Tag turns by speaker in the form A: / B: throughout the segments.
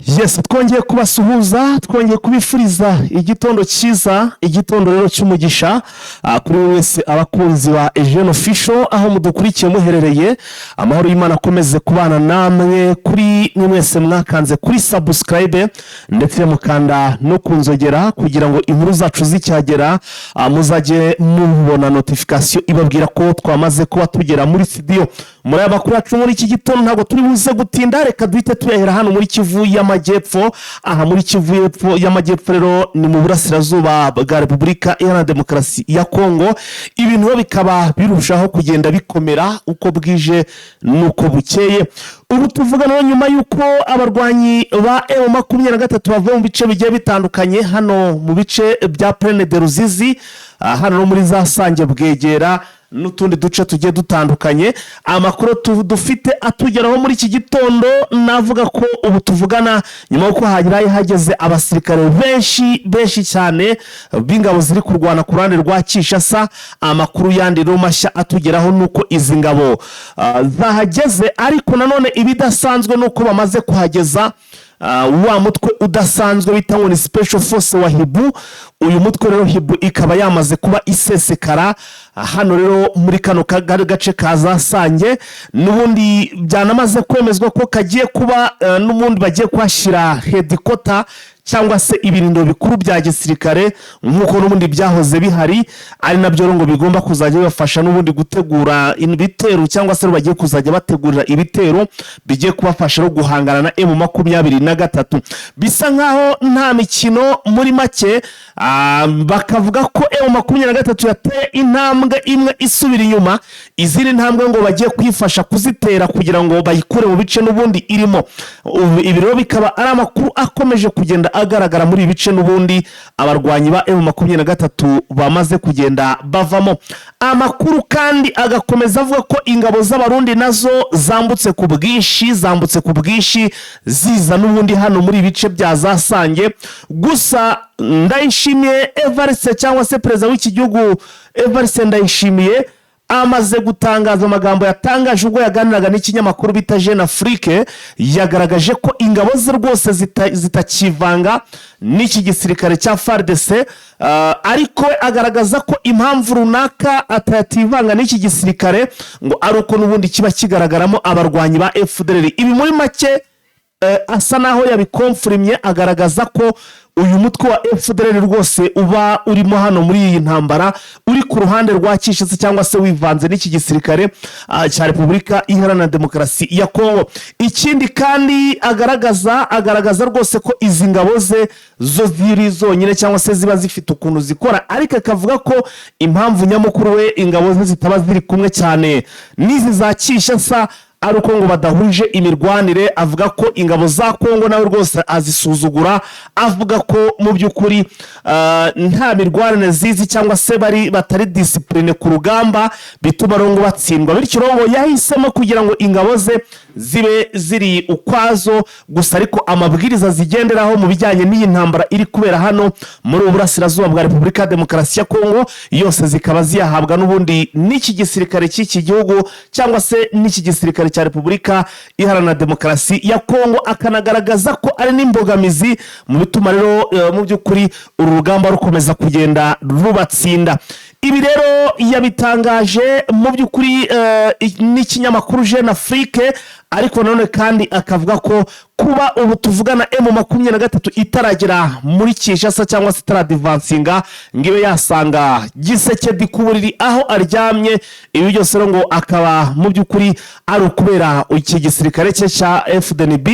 A: Yes, twongeye kubasuhuza, twongeye kubifuriza igitondo cyiza, igitondo rero cy'umugisha kuri buri wese. Abakunzi ba Eugene Official, aho mudukurikiye muherereye, amahoro y'Imana akomeze kubana namwe. Kuri mwe mwese mwakanze kuri subscribe ndetse mukanda no ku nzogera kugira ngo inkuru zacu zicyagera muzajye mubona notification ibabwira ko twamaze kuba tugera muri studio. Muri aya makuru yacu muri iki gitondo ntabwo turi buze gutinda, reka duhite tuyahera hano muri Kivu y'Amajyepfo. Aha muri Kivu y'Amajyepfo rero ni mu burasirazuba bwa Repubulika Iharanira Demokarasi ya Kongo. Ibintu rero bikaba birushaho kugenda bikomera uko bwije n'uko bukeye. Ubu tuvugana, nyuma y'uko abarwanyi ba M23 bavuye mu bice bigiye bitandukanye hano mu bice bya Plaine de Ruzizi, hano no muri za Sange, Bwegera n'utundi duce tugiye dutandukanye, amakuru dufite atugeraho muri iki gitondo navuga ko ubu tuvugana, nyuma y'uko hagerayo hageze abasirikare benshi benshi cyane b'ingabo ziri kurwana ku ruhande rwa Kinshasa, amakuru yandi rero mashya atugeraho ni uko izi ngabo zahageze, ariko nanone ibidasanzwe ni uko bamaze kuhageza wa mutwe udasanzwe bita ngo ni Special Force wa Hiboux. Uyu mutwe rero, Hiboux, ikaba yamaze kuba isesekara hano rero muri kano gace ka za Sange. N'ubundi byanamaze kwemezwa ko kagiye kuba n'ubundi bagiye kuhashyira headquarter cyangwa se ibirindiro bikuru bya gisirikare, nk'uko n'ubundi byahoze bihari, ari nabyo rero ngo bigomba kuzajya bibafasha n'ubundi gutegura ibitero, cyangwa se bagiye kuzajya bategurira ibitero bigiye kubafasha no guhangana na M23. Bisa nkaho nta mikino. Muri make bakavuga ko M23 yateye intambwe imwe isubira inyuma, izindi ntambwe ngo bagiye kwifasha kuzitera kugira ngo bayikure mu bice n'ubundi irimo. Ibi rero bikaba ari amakuru akomeje kugenda agaragara muri ibi bice n'ubundi abarwanyi ba M23 bamaze kugenda bavamo. Amakuru kandi agakomeza avuga ko ingabo z'Abarundi nazo zambutse ku bwinshi, zambutse ku bwinshi ziza n'ubundi hano muri ibi bice bya za Sange. Gusa Ndayishimiye Evariste, cyangwa se perezida w'iki gihugu Evariste Ndayishimiye, amaze gutangaza amagambo yatangaje ubwo yaganiraga n'ikinyamakuru bita Jeune Afrique. Yagaragaje ko ingabo ze rwose zitakivanga n'iki gisirikare cya FARDC, ariko we agaragaza ko impamvu runaka atativanga n'iki gisirikare ngo ari uko n'ubundi kiba kigaragaramo abarwanyi ba FDLR. Ibi muri make asa naho yabikomfurimye, agaragaza ko uyu mutwe wa FDLR rwose uba urimo hano muri iyi ntambara uri ku ruhande rwa Kinshasa, cyangwa se wivanze n'iki gisirikare cya Repubulika Iharanira Demokarasi ya Kongo. Ikindi kandi agaragaza rwose ko izi ngabo ze zo ziri zonyine, cyangwa se ziba zifite ukuntu zikora, ariko akavuga ko impamvu nyamukuru we ingabo ze zitaba ziri kumwe cyane n'izi za Kinshasa ari uko ngo badahuje imirwanire. Avuga ko ingabo za Kongo nawe rwose azisuzugura, avuga ko mu by'ukuri nta mirwanire zizi, cyangwa se bari batari discipline ku rugamba, bituma rero ngo batsindwa. Bityo rero ngo yahisemo kugira ngo ingabo ze zibe ziri ukwazo gusa, ariko amabwiriza zigenderaho mu bijyanye n'iyi ntambara iri kubera hano muri ubu burasirazuba bwa Repubulika ya Demokarasi ya Kongo yose zikaba ziyahabwa n'ubundi n'iki gisirikare cy'iki gihugu, cyangwa se n'iki gisirikare cya Repubulika Iharanira Demokarasi ya Kongo. Akanagaragaza ko ari n'imbogamizi mu bituma rero mu by'ukuri uru rugamba rukomeza kugenda rubatsinda. Ibi rero yabitangaje mu by'ukuri n'ikinyamakuru Jeune Afrique, ariko nanone kandi akavuga ko kuba ubu tuvugana M23 itaragera muri Kinshasa, cyangwa se itaradivansinga ngo ibe yasanga Tshisekedi ku buriri aho aryamye, ibi byose rero ngo akaba mu by'ukuri ari ukubera iki gisirikare cye cya FDNB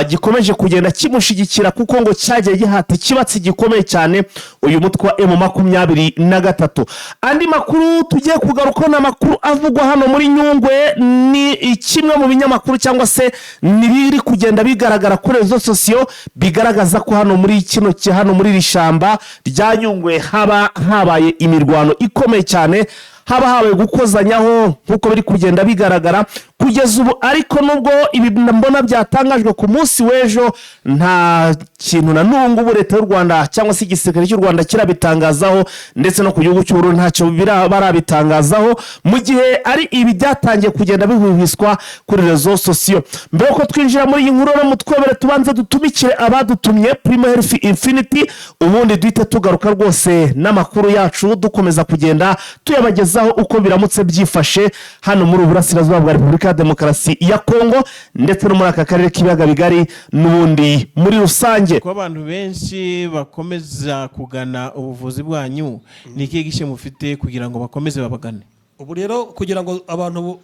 A: gikomeje kugenda kimushyigikira, kuko ngo cyagiye gihata ikibatsi gikomeye cyane uyu mutwe wa M23. Andi makuru tugiye kugarukaho ni amakuru avugwa hano muri Nyungwe. Ni kimwe mu binyamakuru, cyangwa se n'ibiri kugenda bigaragara kuri réseaux sociaux, bigaragaza ko hano muri kino hano muri iri shyamba rya Nyungwe haba habaye imirwano ikomeye cyane, haba habaye gukozanyaho nk'uko biri kugenda bigaragara. Kugeza ubu ariko, nubwo ibi mbona byatangajwe ku munsi w'ejo, nta kintu na n'ubu ngubu leta y'u Rwanda cyangwa se igisirikare cy'u Rwanda kirabitangazaho, ndetse no ku gihugu cy'Uburundi ntacyo barabitangazaho, mu gihe ari ibi byatangiye kugenda bihwihwiswa kuri réseaux sociaux. Mbere yuko twinjira muri iyi nkuru rero, mutwebere tubanze dutumikire abadutumye, Primo Health Infinity, ubundi duhite tugaruka rwose n'amakuru yacu, dukomeza kugenda tuyabagezaho uko biramutse byifashe hano muri Uburasirazuba bwa Repubulika ya Demokarasi ya Kongo, ndetse no muri aka karere k'Ibiyaga Bigari n'ubundi muri rusange.
B: Ko abantu benshi bakomeza kugana ubuvuzi bwanyu, ni ikihe gishya mufite kugira ngo bakomeze babagane?
C: Ubu rero, kugira ngo abantu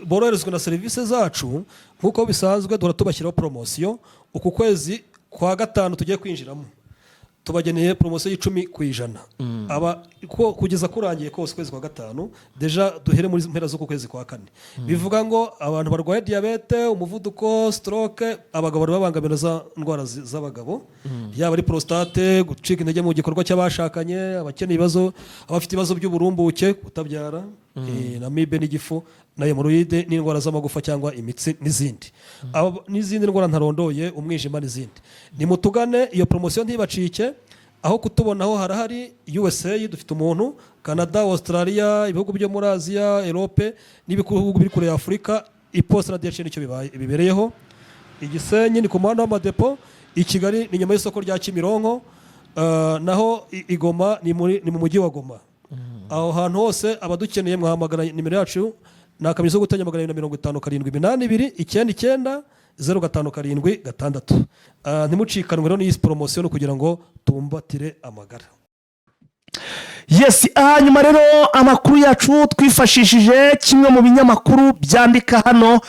C: boroherezwe na serivisi zacu, nk'uko bisanzwe duhora tubashyiraho poromosiyo. Uku kwezi kwa gatanu tugiye kwinjiramo, tubageneye poromosiyo y'10%. Aba ko kugeza kurangiye kose ukwezi kwa gatanu, déjà duhere muri mpera z'uku kwezi kwa kane. Bivuga ngo abantu barwaye diyabete, umuvuduko, stroke, abagabo bari babangamira za ndwara z'abagabo, yaba ari prostate, gucika intege mu gikorwa cy'abashakanye, abakeneye ibibazo, abafite ibibazo by'uburumbuke, kutabyara, n'amibe n'igifu na hémorroïdes n'indwara z'amagufa cyangwa imitsi n'izindi. N'izindi ndwara ntarondoye, umwijima n'izindi. Nimutugane, iyo poromosiyo ntibacike. Aho kutubonaho harahari: USA dufite umuntu, Canada, Australia, ibihugu byo muri Aziya, Europe n'ibihugu biri kure ya Afurika. Iposita na DHL nicyo bibereyeho. Igisenyi ni ku muhanda w'amadepo, i Kigali ni nyuma y'isoko rya Kimironko, naho i Goma ni mu mujyi wa Goma. Aho hantu hose abadukeneye mwahamagara nimero yacu, ni akamenyetso ko guteranya 257 829 90 576. Ntimucikanwe rero n'iyi poromosiyo, no kugira ngo tumbatire amagara.
A: Yes, hanyuma rero amakuru yacu twifashishije kimwe mu binyamakuru byandika hano,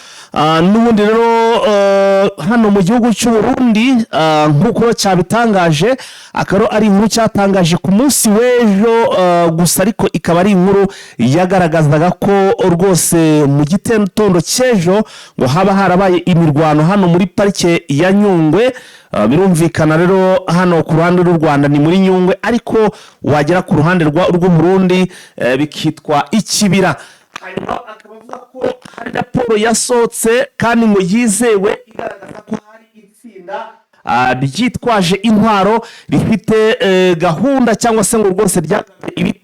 A: n'ubundi rero hano mu gihugu cy'u Burundi, nk'uko cyabitangaje, akaba ari inkuru cyatangaje ku munsi w'ejo gusa, ariko ikaba ari inkuru yagaragazaga ko rwose mu gitondo cy'ejo ngo haba harabaye imirwano hano muri parike ya Nyungwe. Birumvikana rero, hano ku ruhande rw'u Rwanda ni muri Nyungwe, ariko wagera ku ruhande rw'Uburundi bikitwa Ikibira. Hanyuma akaba avuga ko hari raporo yasohotse kandi ngo yizewe, igaragaza ko hari itsinda ryitwaje intwaro rifite gahunda cyangwa se ngo rwose ryagabye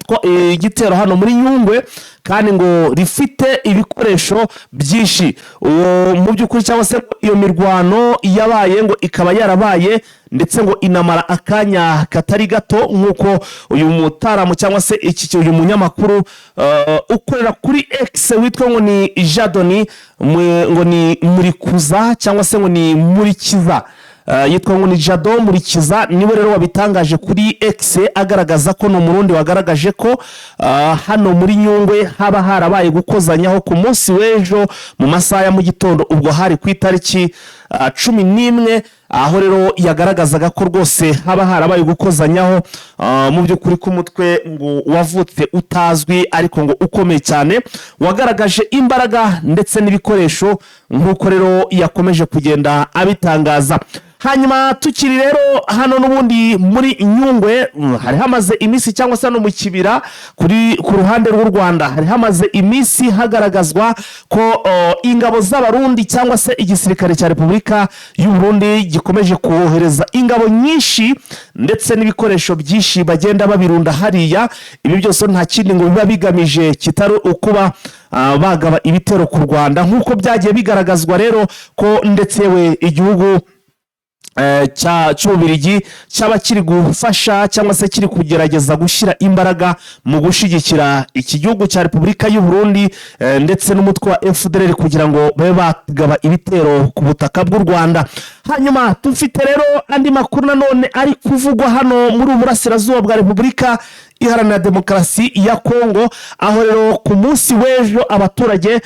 A: igitero hano muri Nyungwe, kandi ngo rifite ibikoresho byinshi. Uwo mu by'ukuri cyangwa se iyo mirwano yabaye ngo ikaba yarabaye, ndetse ngo inamara akanya katari gato, nk'uko uyu mutaramu cyangwa se iki uyu munyamakuru ukorera kuri X witwa ngo ni Jadoni, ngo ni Murikuza cyangwa se ngo ni Murikiza, yitwa ngo ni Jado Murikiza, niwe rero wabitangaje kuri X, agaragaza ko ni Umurundi wagaragaje ko hano muri Nyungwe haba harabaye gukozanyaho ku munsi w'ejo mu masaha ya mu gitondo, ubwo hari ku itariki 11, aho rero yagaragazaga ko rwose haba harabaye gukozanyaho mu by'ukuri k'umutwe ngo wavutse utazwi, ariko ngo ukomeye cyane, wagaragaje imbaraga ndetse n'ibikoresho, nk'uko rero yakomeje kugenda abitangaza. Hanyuma tukiri rero hano n'ubundi muri Nyungwe, hari hamaze iminsi, cyangwa se hano mu Kibira kuri ku ruhande rw'u Rwanda, hari hamaze iminsi hagaragazwa ko ingabo z'Abarundi cyangwa se igisirikare cya Repubulika y'u Burundi gikomeje kohereza ingabo nyinshi ndetse n'ibikoresho byinshi, bagenda babirunda hariya. Ibi byose nta kindi ngo biba bigamije kitari ukuba bagaba ibitero ku Rwanda, nk'uko byagiye bigaragazwa rero ko ndetse we igihugu cy'Ububirigi cyaba kiri gufasha cyangwa se kiri kugerageza gushyira imbaraga mu gushyigikira iki gihugu cya Repubulika y'u Burundi ndetse n'umutwe wa FDLR, kugira ngo babe bagaba ibitero ku butaka bw'u Rwanda. Hanyuma dufite rero andi makuru nanone ari kuvugwa hano muri ubu burasirazuba bwa Repubulika Iharanira Demokarasi ya Kongo, aho rero ku munsi w'ejo abaturage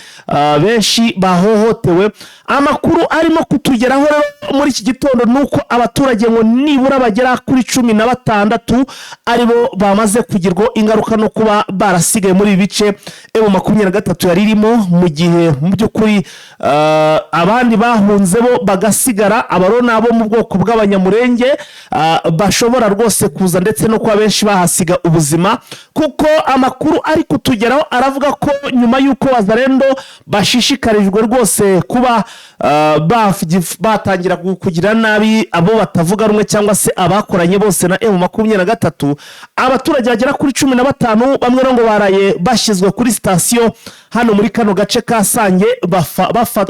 A: benshi bahohotewe. Amakuru arimo kutugeraho rero muri iki gitondo ni uko abaturage ngo nibura bagera kuri 16 aribo bamaze kugirwaho ingaruka no kuba barasigaye muri ibi bice M23 yari irimo, mu gihe mu by'ukuri abandi bahunze bo bagasigara. Abaro ni abo mu bwoko bw'Abanyamurenge, bashobora rwose kuza ndetse no kuba benshi bahasiga ubuzima. ubuzima, kuko amakuru ari kutugeraho aravuga ko nyuma y'uko Wazalendo bashishikarijwe rwose kuba batangira kugira nabi abo batavuga rumwe cyangwa se abakoranye bose na M23, abaturage bagera kuri 15 bamwe rero ngo baraye bashyizwe kuri sitasiyo hano muri kano gace ka Sange,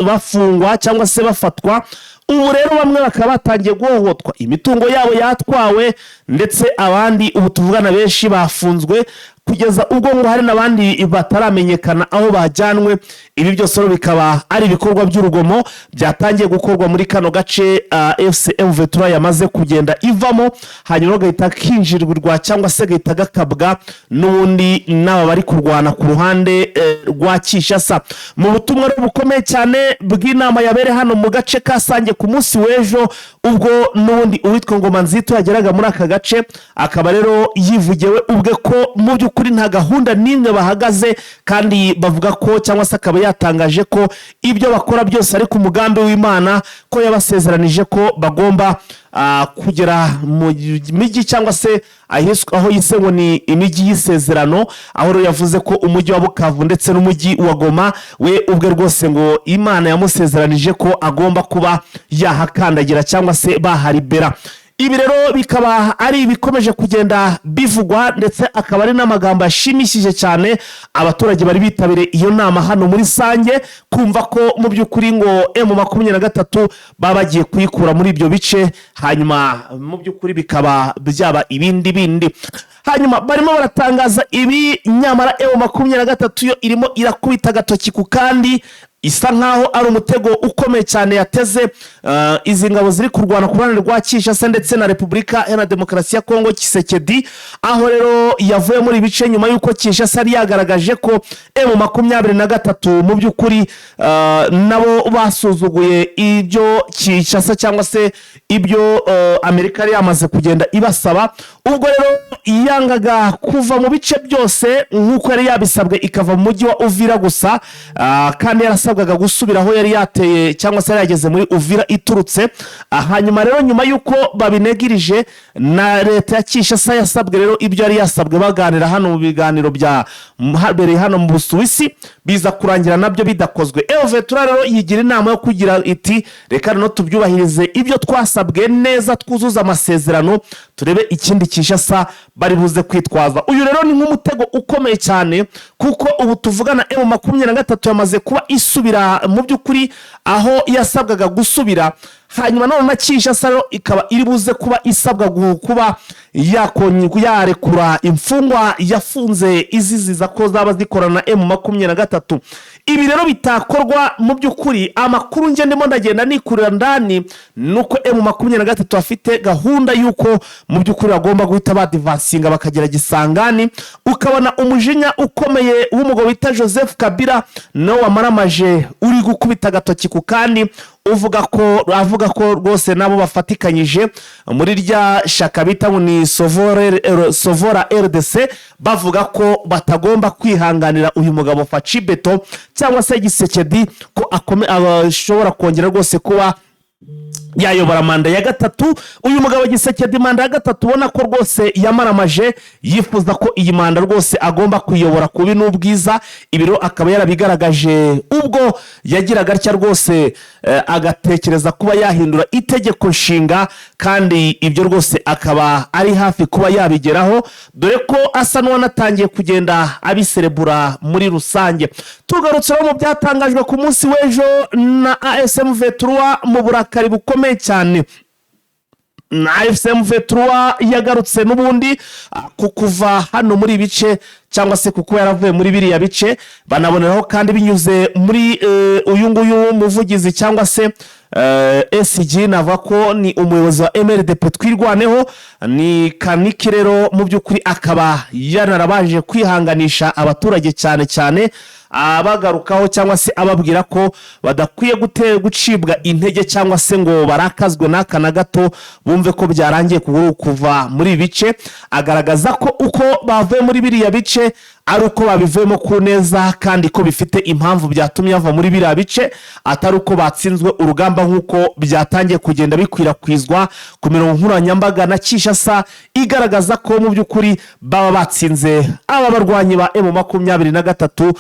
A: bafungwa cyangwa se bafatwa. Ubu rero bamwe bakaba batangiye guhohotwa, imitungo yabo yatwawe, ndetse abandi ubu tuvugana benshi bafunzwe, kugeza ubwo ngo hari n'abandi bataramenyekana aho bajyanwe. Ibi byose rero bikaba ari ibikorwa by'urugomo byatangiye gukorwa muri kano gace AFC M23 yamaze kugenda ivamo, hanyuma gahita kinjirwa cyangwa se gahita gakabwa n'ubundi n'aba bari kurwana ku ruhande rwa Kinshasa. Mu butumwa rero bukomeye cyane bw'inama yabereye hano mu gace ka Sange ku munsi w'ejo, ubwo n'ubundi uwitwa Ngoma Nzito yageraga muri aka gace, akaba rero yivugiwe ubwe ko mu by'ukuri nta gahunda n'imwe bahagaze, kandi bavuga ko cyangwa se akaba yatangaje ko ibyo bakora byose ari ku mugambi w'Imana, ko yabasezeranije ko bagomba kugera mu mijyi cyangwa se aho yise ngo ni imijyi y'isezerano, aho rero yavuze ko umujyi wa Bukavu ndetse n'umujyi wa Goma, we ubwe rwose ngo Imana yamusezeranije ko agomba kuba yahakandagira cyangwa se baharibera. Ibi rero bikaba ari ibikomeje kugenda bivugwa, ndetse akaba ari n'amagambo yashimishije cyane abaturage bari bitabiriye iyo nama hano muri Sange, kumva ko mu by'ukuri ngo M23 baba bagiye kuyikura muri ibyo bice, hanyuma mu by'ukuri bikaba byaba ibindi bindi. Hanyuma barimo baratangaza ibi, nyamara M23 yo irimo irakubita agatoki ku kandi, isa nkaho ari umutego ukomeye cyane yateze izi ngabo ziri kurwana ku ruhande rwa Kinshasa ndetse na Repubulika Iharanira Demokarasi ya Kongo Tshisekedi, aho rero yavuye muri ibice nyuma y'uko Kinshasa yari yagaragaje ko M23 mu by'ukuri nabo basuzuguye ibyo Kinshasa cyangwa se ibyo Amerika yari yamaze kugenda ibasaba. Ubwo rero yangaga kuva mu bice byose nk'uko yari yabisabwe, ikava mu mujyi wa Uvira gusa, kandi yarasabwaga gusubira aho yari yateye cyangwa se yari yageze muri Uvira iturutse. Hanyuma rero nyuma y'uko babinegirije na leta ya Kinshasa, yasabwe rero ibyo yari yasabwe baganira hano mu biganiro bya habereye hano mu Busuwisi, biza kurangira nabyo bidakozwe. M23 rero yigira inama yo kugira iti: "Reka noneho tubyubahirize ibyo twasabwe neza, twuzuze amasezerano, turebe ikindi Kinshasa bari buze kwitwaza." Uyu rero ni nk'umutego ukomeye cyane, kuko ubu tuvugana M23 yamaze kuba isubira mu by'ukuri aho yasabwaga gusubira, hanyuma none na Kinshasa rero ikaba iri buze kuba isabwa kuba yarekura imfungwa yafunze iziziza ko zaba zikorana na M23. Ibi rero bitakorwa, mu by'ukuri amakuru nge ndimo ndagenda nikurira ndani ni uko M23 afite gahunda y'uko mu by'ukuri bagomba guhita badivansinga bakagera Gisangani. Ukabona umujinya ukomeye w'umugabo wita Joseph Kabila, nawe wamaramaje, uri gukubita agatoki ku kandi, uvuga ko avuga ko rwose nabo bafatikanyije muri rya shaka bita ngo ni Sauvons la RDC, bavuga ko batagomba kwihanganira uyu mugabo Fatshi Béton cyangwa se Tshisekedi ko ashobora kongera rwose kuba yayobora manda ya gatatu. Uyu mugabo Tshisekedi, manda ya gatatu, ubona ko rwose yamaramaje, yifuza ko iyi manda rwose agomba kuyobora kubi n'ubwiza. Ibiro akaba yarabigaragaje ubwo yagiraga atya rwose agatekereza kuba yahindura itegeko nshinga, kandi ibyo rwose akaba ari hafi kuba yabigeraho, dore ko asa n'uwanatangiye kugenda abiserebura muri rusange. Tugarutse rero mu byatangajwe ku munsi w'ejo na AFC M23 mu burakari bukomeye cyane, na AFC M23 yagarutse n'ubundi ku kuva hano muri ibice cyangwa se kuko yaravuye muri biriya bice, banaboneraho kandi binyuze muri uyu nguyu w'umuvugizi cyangwa se SG, navuga ko ni umuyobozi wa MRDP Twirwaneho, ni Kaniki. Rero mu by'ukuri akaba yanarabanje kwihanganisha abaturage cyane cyane, abagarukaho cyangwa se ababwira ko badakwiye gucibwa intege cyangwa se ngo barakazwe n'aka na gato, bumve ko byarangiye kuva muri ibi bice. Agaragaza ko uko bavuye muri biriya bice Ari uko babivuyemo ku neza, kandi ko bifite impamvu byatumye bava muri biriya bice, atari uko batsinzwe urugamba nk'uko byatangiye kugenda bikwirakwizwa ku mirongo nkoranyambaga na Kinshasa, igaragaza ko mu by'ukuri baba batsinze aba barwanyi ba M23,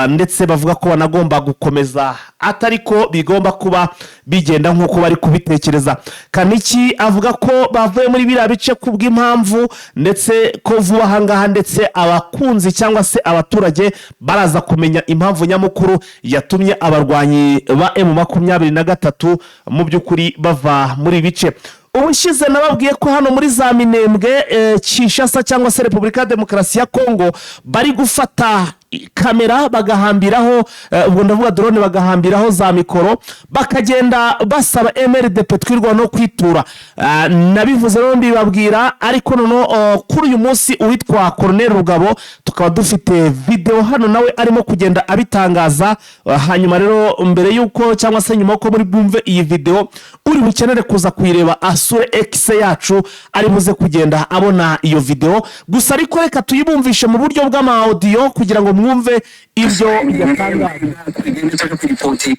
A: ndetse bavuga ko banagomba gukomeza, atari ko bigomba kuba bigenda nk'uko bari kubitekereza. Kaniki avuga ko bavuye muri biriya bice kubw'impamvu, ndetse ko vuba aha ngaha ndetse abakunzi cyangwa se abaturage baraza kumenya impamvu nyamukuru yatumye abarwanyi ba M23 mu by'ukuri bava muri ibi bice. Ubushize nababwiye ko hano muri za Minembwe, Kinshasa cyangwa se Repubulika ya Demokarasi ya Kongo, bari gufata kamera bagahambiraho, ubwo ndavuga drone, bagahambiraho za mikoro, bakagenda basaba MRDP Twirwaneho no kwitura. Nabivuze rero mbibabwira, ariko noneho kuri uyu munsi uwitwa Colonel Rugabo tukaba dufite videwo hano nawe arimo kugenda abitangaza. Hanyuma rero mbere y'uko cyangwa se nyuma y'uko muri bwumve iyi videwo, uri bukenere kuza kuyireba asure X yacu, ari buze kugenda abona iyo videwo. Gusa ariko reka tuyibumvishe mu buryo bw'ama audio kugira ngo mwumve ibyo yatangaje.
D: Tugende tuje kuripoti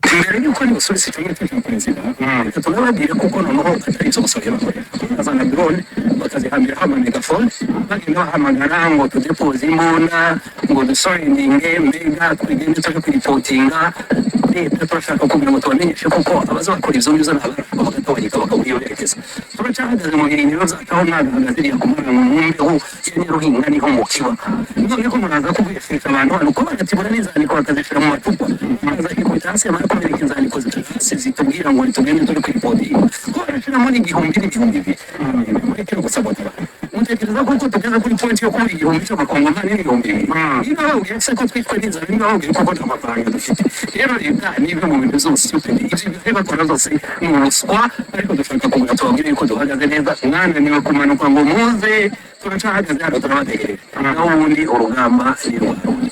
D: mbere y'uko nimusubiza icyo ngicyo cya perezida. Reka tunababwire kuko noneho atari ibyo gusa bakorera, bazana drone bakazihambiraho ama megaphone, bagenda bahamagara ngo tudepoze imbunda, ngo dusurrenderinge. Mbega tugende tuje kuripotinga leta. Turashaka kugira ngo tubamenyeshe kuko abaza bakora ibyo ngibyo ni abarashaka bagatabagika, bakabura iyo berekeza. Turacyahagaze mu birindiro byacu aho mwagahagaze iriya ku mwana mu mbeho ya Nyaruhinga, niho mukiba. None ko muraza kubwesesha abantu hano ko bagatibura n'inzandiko bakazishyira mu macupa, bakaza kikubita hasi, yamara kubereka inzandiko hasi zitubwira ngo tugende turi kuripotinga, ko barashyiramo n'igihumbi n'ibihumbi 2 muri kino gusabota abantu. Mutekereza ko tugeze kuri point yo kubura 1000 cy'amakongomani n'ibihumbi 2? Niba babwiye se ko twicwa n'inzara, niba babwiye ko nta mafaranga dufite, rero leta niba mu bintu zose stupid, ibyo ibyo bakora zose ni ubuswa. Ariko dushaka kugira tubabwire yuko duhagaze neza. Mwananiwe kumanuka ngo muze, turacahagaze hano, turabategereje. Naho ubundi urugamba ni rwa rundi.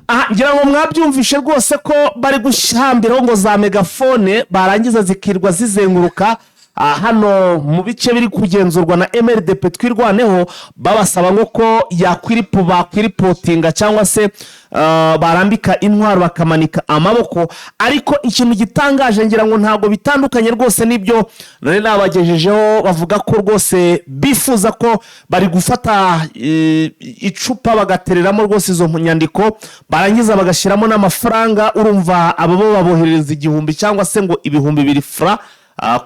A: Aha ngira ngo mwabyumvishe rwose ko bari guhambiraho ngo za megaphone, barangiza zikirwa zizenguruka hano mu bice biri kugenzurwa na MRDP Twirwaneho, babasaba ngo ko bakwiripotinga cyangwa se barambika intwaro, bakamanika amaboko. Ariko ikintu gitangaje, ngira ngo ntabwo bitandukanye rwose n'ibyo nari nabagejejeho, bavuga ko rwose bifuza ko bari gufata icupa bagatereramo rwose izo nyandiko, barangiza bagashyiramo n'amafaranga. Urumva abo bo baboherereza 1000 cyangwa se ngo 2000 francs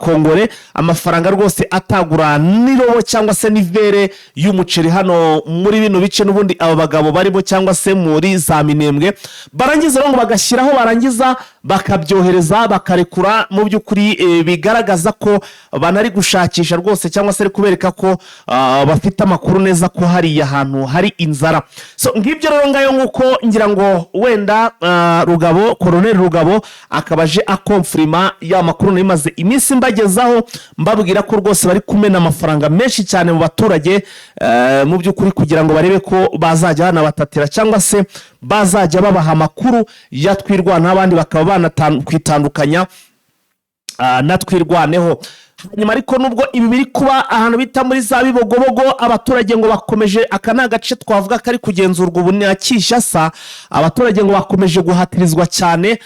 A: congolais, amafaranga rwose atagura n'irobo cyangwa se n'ivere y'umuceri hano muri bino bice n'ubundi aba bagabo barimo cyangwa se muri za Minembwe. Barangiza rero ngo bagashyiraho, barangiza bakabyohereza, bakarekura. Mu by'ukuri bigaragaza ko banari gushakisha rwose cyangwa se ari kubereka ko bafite amakuru neza ko hariya hantu hari inzara. So ngibyo rero ngayo, nk'uko ngira ngo wenda Rugabo, Koroneri Rugabo, akaba aje akomfirima ya makuru nari maze iminsi mbagezaho, mbabwira ko rwose bari kumena amafaranga menshi cyane mu baturage, mu by'ukuri kugira ngo barebe ko bazajya banabatatira cyangwa se bazajya babaha amakuru ya Twirwaneho, abandi bakaba banakwitandukanya na Twirwaneho. Hanyuma ariko nubwo ibi biri kuba ahantu bita muri za Bibogobogo, abaturage ngo bakomeje, aka ni agace twavuga kari kugenzurwa ubu na Kinshasa, abaturage ngo bakomeje guhatirizwa cyane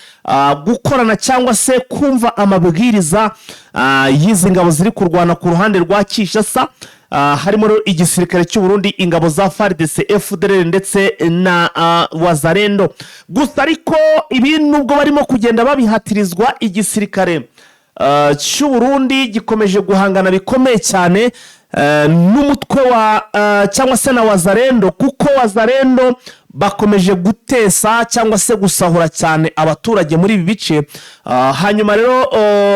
A: gukorana cyangwa se kumva amabwiriza y'izi ngabo ziri kurwana ku ruhande rwa Kinshasa. Harimo rero igisirikare cy'u Burundi, ingabo za FARDC, FDLR ndetse na Wazalendo. Gusa ariko ibi nubwo barimo kugenda babihatirizwa, igisirikare cy'u Burundi gikomeje guhangana bikomeye cyane n'umutwe wa cyangwa se na Wazalendo, kuko Wazalendo bakomeje gutesa cyangwa se gusahura cyane abaturage muri ibi bice. Hanyuma rero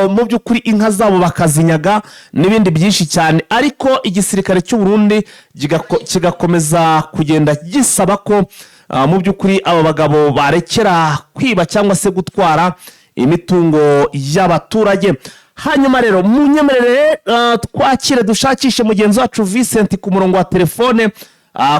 A: mu by'ukuri inka zabo bakazinyaga n'ibindi byinshi cyane, ariko igisirikare cy'u Burundi kigakomeza kugenda gisaba ko mu by'ukuri aba bagabo barekera kwiba cyangwa se gutwara imitungo y'abaturage. Hanyuma rero munyemerere twakire, dushakishe mugenzi wacu Vincent ku murongo wa telefone.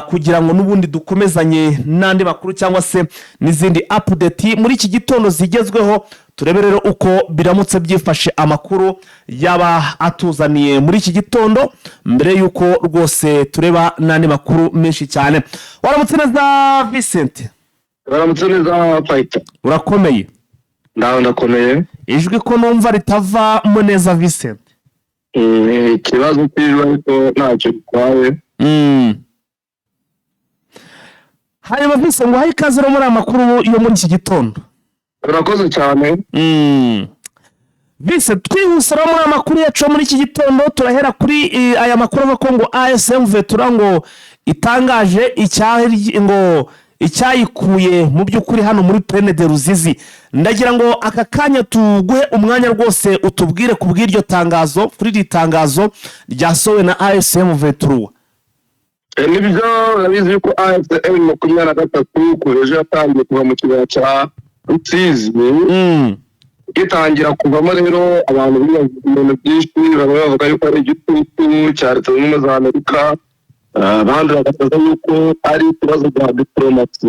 A: kugira ngo n'ubundi dukomezanye n'andi makuru cyangwa se n'izindi update muri iki gitondo zigezweho. Turebe rero uko biramutse byifashe, amakuru yaba atuzaniye muri iki gitondo, mbere y'uko rwose tureba n'andi makuru menshi cyane. Waramutse neza, Vincent?
E: Baramutse neza, Fayita.
A: Urakomeye?
E: Ndaho, ndakomeye.
A: Ijwi ko numva ritavamo neza, Vincent?
E: Ikibazo cy'ijwi, ariko ntacyo bitwaye.
A: Hanyuma Vincent, ngo uhaye ikaze rero muri aya makuru yo muri iki gitondo.
E: Urakoze cyane.
A: Vincent, twihuse rero muri aya makuru yacu yo muri iki gitondo, turahera kuri aya makuru avuga ko ngo AFC M23 ngo itangaje ngo icyayikuye mu by'ukuri hano muri Plaine de Ruzizi. Ndagira ngo aka kanya tuguhe umwanya rwose utubwire ku bw'iryo tangazo, kuri iri tangazo ryasohowe na AFC M23.
E: Nibyo, urabizi yuko AFC M23 kuva ejo yatangiye kuva mu kibaya cya Rusizi. Gitangira kuvamo rero, abantu bibaza ibintu byinshi. Bamwe bavuga yuko ari igitutu cya Leta Zunze Ubumwe za Amerika, abandi bagasaza yuko ari ikibazo bya diporomasi.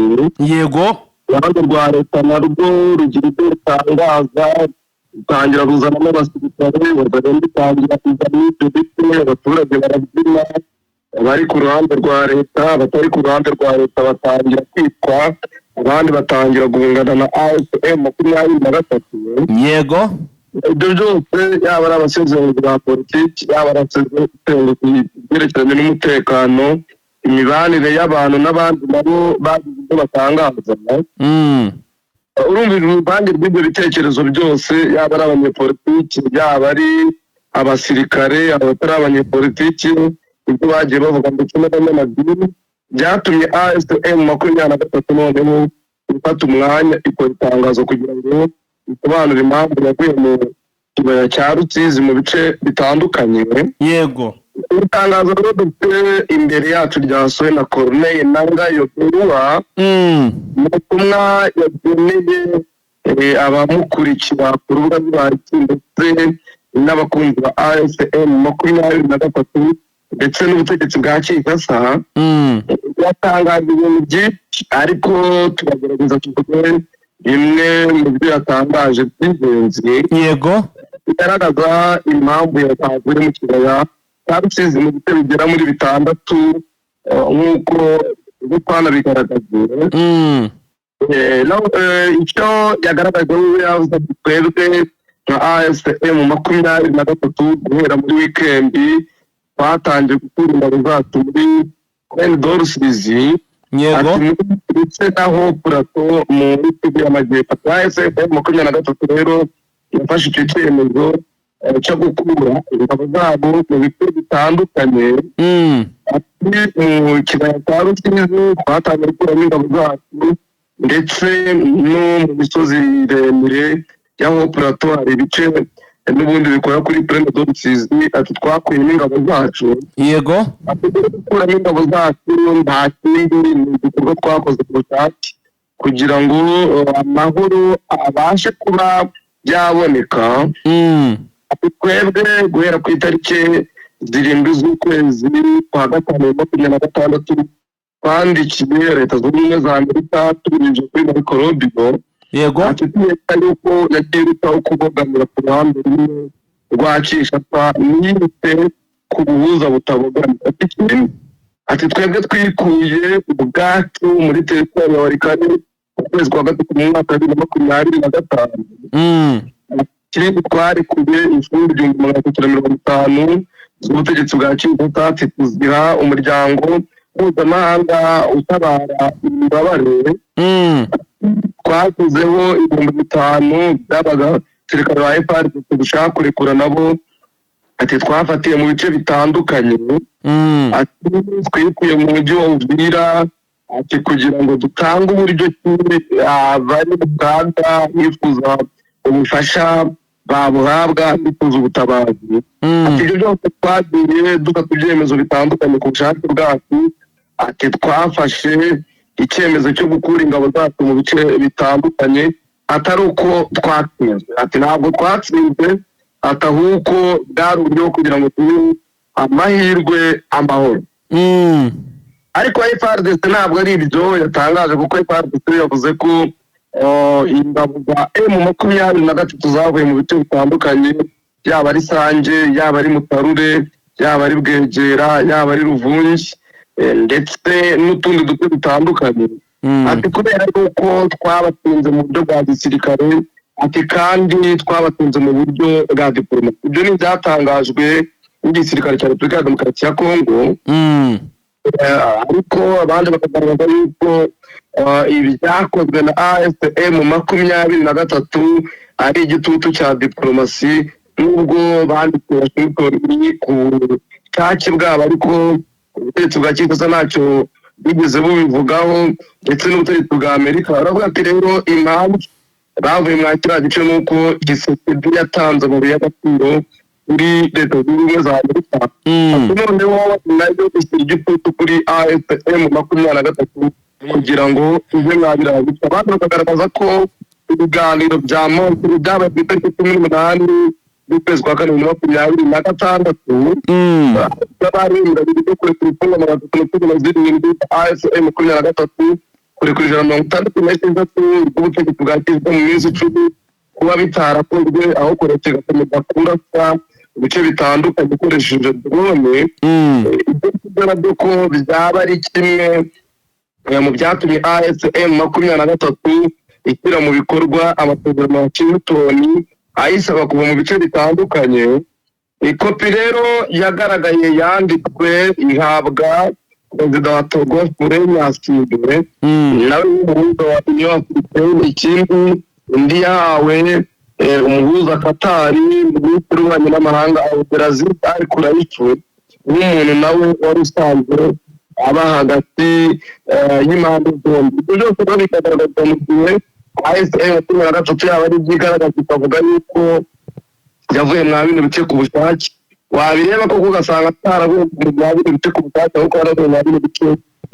E: Uruhande rwa leta narwo rugira ibyo rutangaza, rutangira ruzanamo abasirikare, bakagenda bitangira kuzana ibyo bice, abaturage barabyina, abari ku ruhande rwa leta, abatari ku ruhande rwa leta batangira kwitwa, abandi batangira guhungana na AFC M23. Ibyo byose, yaba ari abasesenguzi ba politiki, yaba ari abasesenguzi ibyerekeranye n'umutekano, imibanire y'abantu n'abandi, nabo bagize ibyo batangaza. Urumva uruvange rw'ibyo bitekerezo byose, yaba ari abanyepolitiki, yaba ari abasirikare, abatari abanyepolitiki, ibyo bagiye bavuga, ndetse n'abanyamadini, byatumye AFC M23 noneho ifata umwanya ikora itangazo kugira ngo isobanure impamvu yaguye mu kibaya cya Rusizi mu bice bitandukanye. Itangazo rero dufite imbere yacu ryasohowe na Corneille Nangaa Yobeluo mu butumwa yageneye abamukurikira ku rubuga rwa ndetse n'abakunzi ba AFC M23 ndetse n'ubutegetsi bwa Kinshasa. Yatangaje ibintu byinshi, ariko turagerageza tuvuge bimwe mu byo yatangaje by'ingenzi bigaragaza impamvu yatavuye mu kibaya cya Rusizi mu bice bigera muri bitandatu, nk'uko ibyo twanabigaragaje. No, icyo yagaragaje, we yavuze ati: "Twebwe nka AFC M23, guhera muri wikendi twatangiye gukura ingabo zacu muri Plaine de Rusizi." Ati ndetse naho Plateau muri Kivu y'Amajyepfo. AFC M23 rero yafashe icyo cyemezo cyo gukura ingabo zabo mu bice bitandukanye. Ati mu kibaya cya Rusizi twatangiye gukuramo ingabo zacu, ndetse no mu misozi miremire y'aho Plateau hari ibice n'ubundi bikora kuri Plaine de Rusizi. Ati twakuyemo ingabo zacu. Ati gukuramo ingabo zacu nta kindi, ni igikorwa twakoze ku bushake kugira ngo amahoro abashe kuba yaboneka. Ati twebwe guhera ku itariki 7 z'ukwezi kwa gatanu 2026 twandikiye Leta Zunze Ubumwe za Amerika tubinyujije kuri Marco Rubio. Ati tuyeka yuko yagiye irushaho kubogamira ku ruhande rumwe rwa Kinshasa, ntiyite ku buhuza butabogamye. Ati ikindi, ati twebwe twikuye ubwacu muri teritwari ya Walikale mu kwezi kwa gatatu mu mwaka wa 2025. Ikindi, twarekuye imfungwa 1350 z'ubutegetsi bwa Kinshasa, tuziha umuryango mpuzamahanga utabara imbabare. Twashyizeho 5000 by'abasirikare ba FARDC dushaka kurekura nabo, ati twafatiye mu bice bitandukanye. Ati twikuye mu mujyi wa Uvira, ati kugira ngo dutange uburyo ki abari mu kaga bifuza ubufasha babuhabwa, bifuza ubutabazi. Ati ibyo byose twagiye dufata ibyemezo bitandukanye ku bushake bwacu. Ati twafashe icyemezo cyo gukura ingabo zacu mu bice bitandukanye atari uko twatsinzwe. Ati ntabwo twatsinzwe, ati ahubwo bwari uburyo bwo kugira ngo tuhe amahirwe amahoro. Ariko FARDC ntabwo ari ibyo yatangaje, kuko FARDC yavuze ko ingabo za M23 zavuye mu bice bitandukanye, yaba ari Sange, yaba ari Mutarure, yaba ari Bwegera, yaba ari Ruvungi, ndetse n'utundi duce dutandukanye. Ati kubera yuko twabatunze mu buryo bwa gisirikare, ati kandi twabatunze mu buryo bwa diporomasi. Ibyo ni ibyatangajwe n'igisirikare cya Repubulika ya Demokarasi ya Kongo. Ariko abandi bakagaragaza yuko ibyakozwe na AFC M23 ari igitutu cya diporomasi, nubwo banditse Washington ku bushake bwabo, ariko ubutegetsi bwa Kinshasa ntacyo bigeze bubivugaho, ndetse n'ubutegetsi bwa Amerika. Baravuga ati rero impamvu bavuye mwa kiriya gice ni uko Tshisekedi yatanze amabuye y'agaciro kuri Leta Zunze Ubumwe za Amerika. Ati noneho nayo ishyira igitutu kuri AFC M23 kugira ngo ive mwa biriya bice. Abandi bakagaragaza ko ibiganiro bya Montreal byabaye ku itariki 18 z'ukwezi kwa kane 2026, by'abarenga bibiri byo kurekura imfungwa 317 AFC M23, kurekura 166 rw'ubutegetsi bwa Kinshasa mu minsi 10, kuba bitarakozwe, aho kureka igakomeza kurasa ibice bitandukanye ikoresheje drone. Ibyo ngibyo nabyo ko byaba ari kimwe mu byatumye AFC M23 ishyira mu bikorwa amasezerano ya Washington ayisaba kuva mu bice bitandukanye. Ikopi rero yagaragaye yanditswe ihabwa perezida wa Togo Faure Gnassingbé, nawe w'umuhuza wa Union Africaine. Ikindi, undi yahawe umuhuza Katari, minisitiri w'ububanyi n'amahanga Abdelaziz Al Khelaifi, nk'umuntu nawe wari usanzwe aba hagati y'impande zombi. Ibyo byose rero bikagaragazwa mu gihe AFC 23 yaba ari ibyigaragaza ikavuga yuko yavuye mwa bino bice ku bushake, wabireba koko ugasanga ataravuye mwa bino bice ku bushake, ahubwo yaravuye mwa bino bice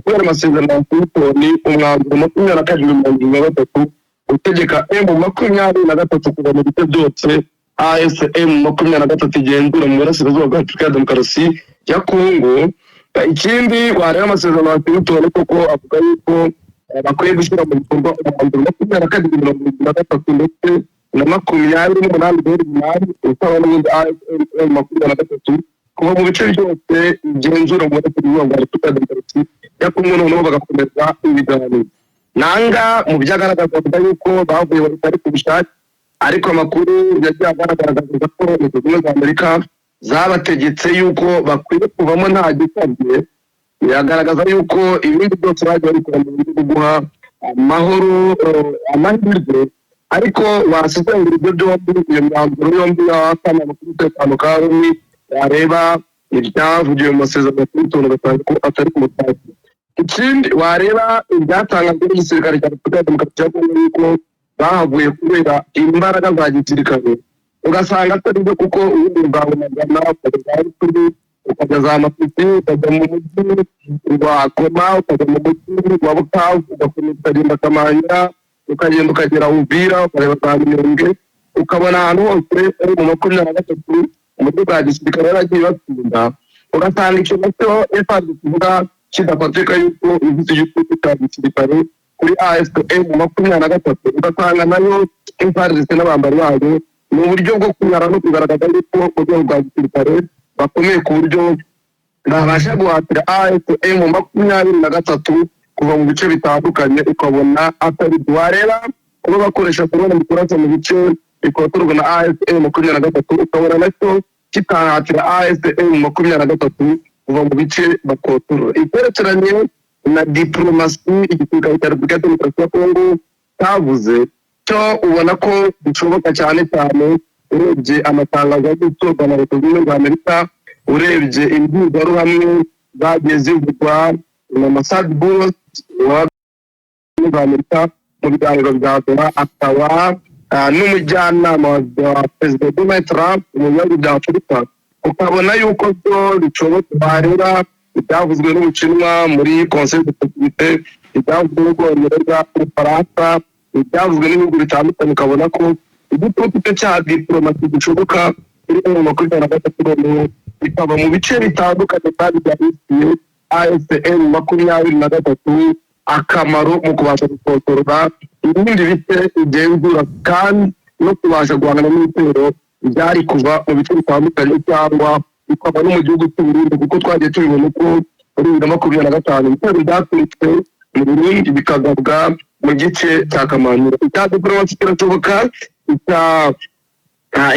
E: kubera amasezerano ya Washington, umwanzuro 2273 utegeka M23 kuva mu bice byose AFC M23 igenzura mu burasirazuba bwa Repubulika ya Demokarasi ya Kongo. Ikindi, wareba amasezerano ya Washington koko avuga yuko bakwiye gushyira mu bikorwa umwanzuro 2273 ndetse na 28-8, usaba n'ubundi AFC M23 kuva mu bice byose igenzura mu burasirazuba bwa Repubulika ya Demokarasi ya Kongo, noneho bagakomeza ibiganiro. Nanga mu byo agaragaza avuga yuko bavuye bari ku bushake, ariko amakuru yagiye agaragaza ko Leta Zunze Ubumwe za Amerika zabategetse yuko bakwiye kuvamo nta gisabye. Biragaragaza yuko ibindi byose bagiye babikora mu buryo bwo guha amahoro amahirwe, ariko wasesengura ibyo byombi, iyo myanzuro yombi y'akanama k'umutekano ka Loni, wareba ibyavugiwe mu masezerano ya Clinton, ugasanga ko atari ku bushake. Ikindi, wareba ibyatangajwe n'igisirikare cya Repubulika ya Demokarasi ya Kongo yuko bahavuye kubera imbaraga za gisirikare, ugasanga atari byo, kuko ubundi bwabonagana ukajya za Rutshuru, ukajya za Masisi, ukajya mu mujyi wa Goma, ukajya mu mujyi wa Bukavu, ugakomeza ukagenda Kamanyola, ukagenda ukagera Uvira, ukareba za Minembwe, ukabona ahantu hose ari mu 23 mu buryo bwa gisirikare yaragiye batsinda, ugasanga icyo nacyo FARDC kivuga kidafatika yuko ivuze igitutu cya gisirikare kuri AFC M23, ugasanga nayo FARDC n'abambari bayo ni uburyo bwo kunyara no kugaragaza yuko mu rwego rwa gisirikare bakomeye ku buryo babasha guhatira AFC M23 kuva mu bice bitandukanye, ukabona atari byo. Wareba kuba bakoresha drone mu kurasa mu bice bikotorwa na AFC M23, ukabona nacyo kitahatira AFC M23 kuva mu bice bakotorora. Icyerekeranye na diporomasi, igisirikare cya Repubulika ya Demokarasi ya Kongo cyavuze cyo ubona ko bishoboka, cyane cyane urebye amatangazo yagiye asohorwa na Leta Zunze Ubumwe za Amerika, urebye imbwirwaruhame zagiye zivugwa na Massad Boulos wa za Amerika mu biganiro bya Doha, akaba n'umujyanama wa Perezida Donald Trump mu bihugu bya Afurika, ukabona yuko byo bishoboka. Wareba ibyavuzwe n'Ubushinwa muri Conseil de Sécurité, ibyavuzwe n'Ubwongereza, Ubufaransa, ibyavuzwe n'ibihugu bitandukanye, ukabona ko igitutu cyo cya diporomasi gishoboka kuri M23, noneho bikaba mu bice bitandukanye kandi bya bisiye AFC M23 akamaro mu kubasha gukontorora ibindi bice igenzura, kandi no kubasha guhangana n'ibitero byari kuva mu bice bitandukanye cyangwa bikava no mu gihugu cy'u Burundi, kuko twagiye tubibona uko muri 2025 ibitero byaturutse mu Burundi bikagabwa mu gice cya Kamanyola. Icya diporomasi kirashoboka,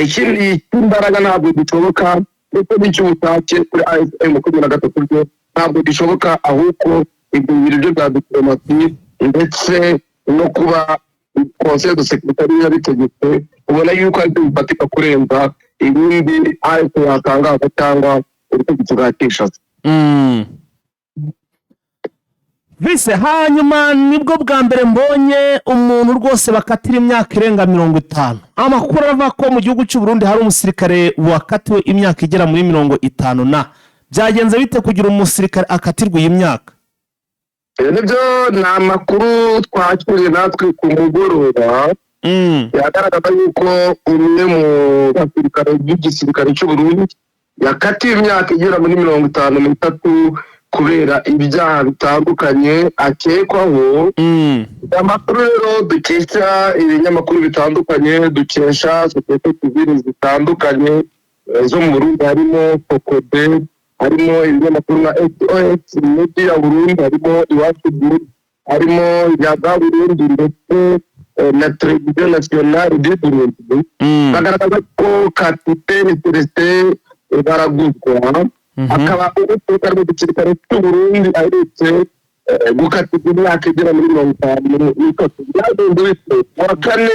E: ikindi cy'imbaraga ntabwo gishoboka, ndetse n'icy'ubushake kuri AFC M23 byo ntabwo gishoboka, ahubwo ibyo bibiri byo bya diporomasi ndetse no kuba Conseil de sécurité ariyo yabitegetse, ubona yuko aribyo bifatika kurenza ibindi AFC yatangaza cyangwa ubutegetsi bwa Kinshasa.
A: Vise, hanyuma nibwo bwa mbere mbonye umuntu rwose bakatira imyaka irenga 50. Amakuru aravuga ko mu gihugu cy'u Burundi hari umusirikare wakatiwe imyaka igera muri 50 na byagenze bite kugira umusirikare akatirwa iyi myaka?
E: Ibyo nibyo ni amakuru twakiriye natwe ku mugoroba, yagaragaza yuko umwe mu basirikare b'igisirikare cy'u Burundi yakatiwe imyaka igera muri 53 kubera ibyaha bitandukanye akekwaho. Amakuru rero dukesha ibinyamakuru bitandukanye, dukesha sosiyete sivile zitandukanye zo mu Burundi, harimo Fokode, harimo ibinyamakuru nka SOS Media Burundi, harimo Iwacu Burundi, harimo Yaga Burundi, ndetse na Televiziyo Nationale du Burundi, bagaragaza ko Kapitene Celestin Baraguzwa, akaba umusirikare mu gisirikare cy'u Burundi, aherutse gukatirwa imyaka igera muri 53. Byagenze bite? Ku wa kane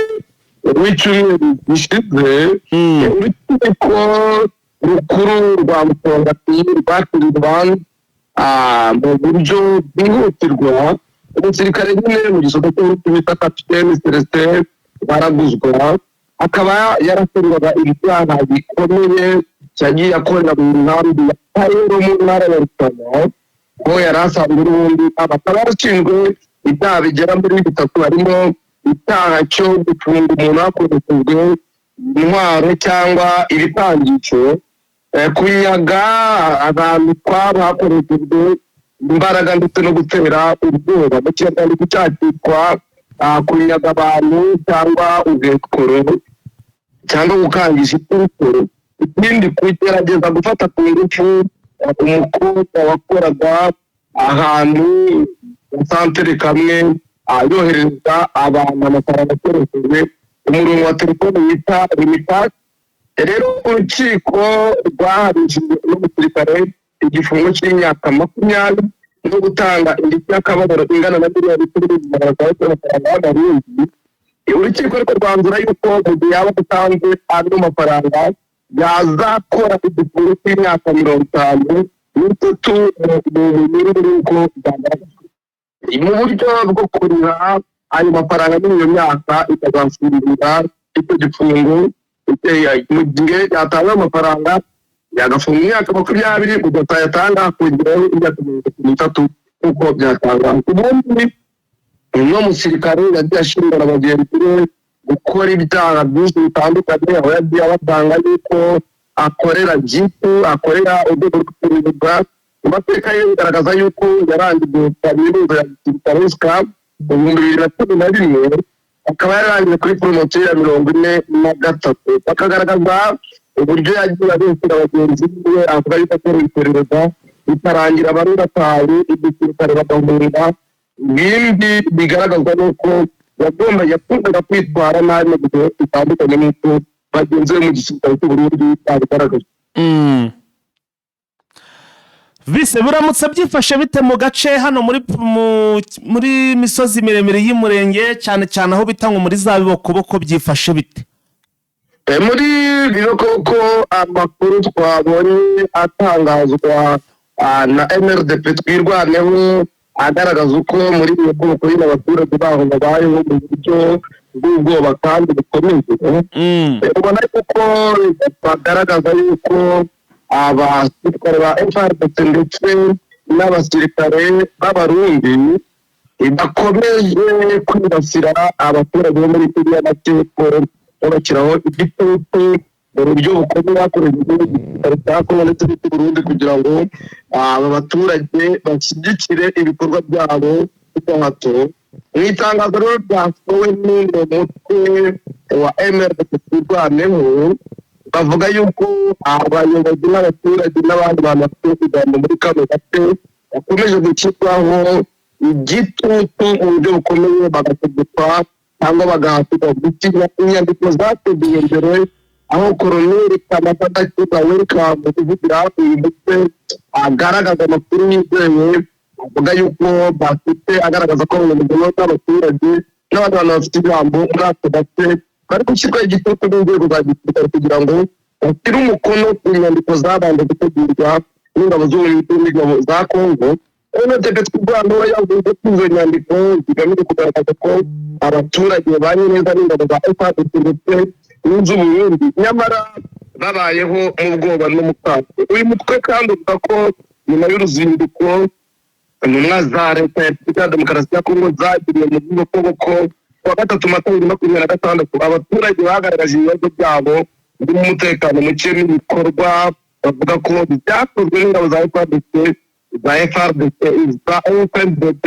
E: w'icyumweru gishize, urukiko rukuru rwa Musongati rwakiriye urubanza mu buryo bwihutirwa umusirikare nyine mu gisoda cy'uburundi bita Kapitene Celestin Baraguzwa, akaba yarashinjwaga ibyaha bikomeye yagiye akorera mu nkambi ya Kayero mu ntara ya Rutana, ko yari asanzwe n'ubundi akaba yarashinzwe ibyaha bigera muri bitatu, harimo icyaha cyo gufunga umuntu hakoreshejwe intwaro cyangwa ibikangisho, kunyaga abantu twabo hakoreshejwe imbaraga, ndetse no gutera ubwoba. Mu Kinyarwanda iki cyaha cyitwa kunyaga abantu cyangwa ubwekoro cyangwa gukangisha iturufu. Ikindi, kugerageza gufata ku ngufu umukobwa wakoraga ahantu mu santere kamwe, yohereza abantu amafaranga akoresheje umurongo wa telefone wita Lumicash. Rero urukiko rwahanishije n'umusirikare igifungo cy'imyaka 20 no gutanga indishyi y'akababaro ingana na miliyoni 1,600,000 y'amafaranga y'Amarundi. Urukiko ariko rwanzura yuko mu gihe yaba adatanze ano mafaranga yazakora igifungo cy'imyaka 53 mu munyururu, nk'uko byagaragajwe mu buryo bwo kuriha ayo mafaranga muri iyo myaka ikazasimbura icyo gifungo. Mu gihe yatanga amafaranga yagafunga imyaka 20, mu gihe atayatanga hakongeraho imyaka 33 nk'uko byatangajwe. Ubundi uno musirikare yagiye ashinga na bagenzi be gukora ibyaha byinshi bitandukanye, aho yagiye abatanga yuko akorera jipu, akorera urwego rw'iperereza. Mu mateka ye bigaragaza yuko yarangije kaminuza ya gisirikare ISCAM mu 2011, akaba yararangije kuri poromosiyo ya 43. Bakagaragaza uburyo yagiye abeshyira bagenzi be avuga yuko akora iperereza, bikarangira bamwe bataye igisirikare bagahunga. Ibindi bigaragazwa n'uko yakundaga kwitwara nabi mu gihe bitandukanye n'uko bagenzi be mu gisirikare cy'u Burundi babigaragaje.
A: Vise, biramutse byifashe bite mu gace hano muri misozi miremire y'Umurenge, cyane cyane aho bita ngo muri za Bibokoboko, byifashe bite?
E: Muri Bibokoboko, amakuru twabonye atangazwa na MRDP Twirwaneho agaragaza uko muri Bibokoboko nyine abaturage baho babayeho mu buryo bw'ubwoba kandi bukomeye. Ubona yuko bagaragaza yuko abasirikare ba FARDC ndetse n'abasirikare b'Abarundi bakomeje kwibasira abaturage bo muri Kiriya Majyepfo, babashyiraho igitutu. Mu buryo bukomeye hakoreshejwe igisirikare cya Kongo ndetse n'icy'u Burundi kugira ngo aba baturage bashyigikire ibikorwa byabo by'agahato. Mu itangazo rero ryasohowe n'uno mutwe wa MRDP Twirwaneho, bavuga yuko abayobozi n'abaturage n'abandi bantu bafite ijambo muri kano gace bakomeje gushyirwaho igitutu mu buryo bukomeye, bagategekwa cyangwa bagahatirwa gusinya inyandiko zateguwe mbere, aho Koroneli Kamasa Ndakiza Welcome kuvugira uyu mutwe agaragaza amakuru yizewe, avuga yuko bafite, agaragaza ko abayobozi n'abaturage n'abandi bantu bafite ijambo muri ako gace bari gushyirwaho igitutu n'inzego za gisirikare kugira ngo bashyire umukono ku nyandiko zabanje gutegurwa n'ingabo z'uburinzi n'ingabo za Kongo. MRDP Twirwaneho yavuze ko izo nyandiko zigamije kugaragaza ko abaturage babanye neza n'ingabo za FARDC ndetse n'iz'Uburundi, nyamara babayeho mu bwoba no mu kato. Uyu mutwe kandi uvuga ko nyuma y'uruzinduko intumwa za Leta ya Repubulika ya Demokarasi ya Kongo zagiriye mu gihugu Kongo ko kuwa gatatu Mata 2026, abaturage bagaragaje ibibazo byabo birimo umutekano muke n'ibikorwa bavuga ko byakozwe n'ingabo za FARDC, za FRDC, za FNDP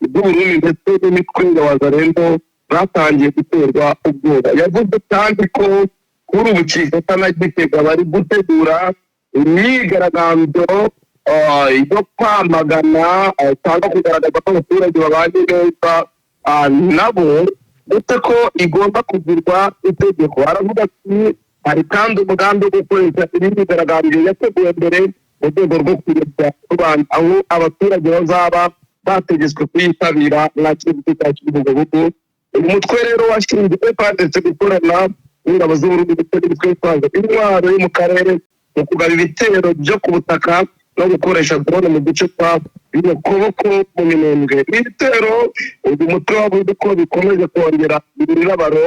E: z'Uburundi ndetse n'imitwe ya Wazalendo, batangiye guterwa ubwoba. Yavuze kandi ko kuri ubu Kinshasa na Gitega bari gutegura imyigaragambyo yo kwamagana cyangwa kugaragaza ko abaturage babanye neza nabo, ndetse ko igomba kugirwa itegeko. Aravuga ati hari kandi umugambi wo gukoresha iyi myigaragambyo yateguwe mbere mu rwego rwo kuyobya rubanda, aho abaturage bazaba bategetswe kuyitabira nta kintu cya kibugubugu. Uyu mutwe rero washinzwe FARDC gukorana n'ingabo z'Uburundi ndetse n'imitwe yitwaje intwaro yo mu karere mu kugaba ibitero byo ku butaka no gukoresha drone mu duce twa Bibokoboko mu Minembwe. Ibitero uyu mutwe wavuze ko bikomeje kongera imibabaro.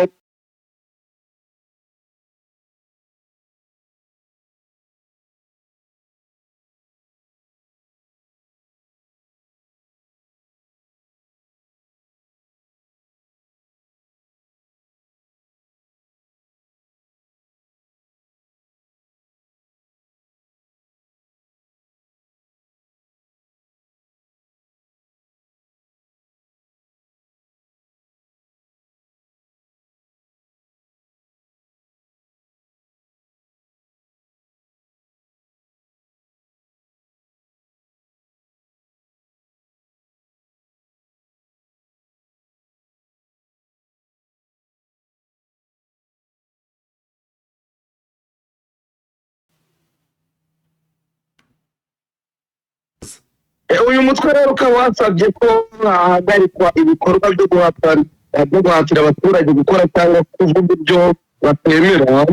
E: Uyu mutwe rero ukaba wasabye ko hahagarikwa ibikorwa byo guhatira abaturage gukora cyangwa kuvuga ibyo batemera,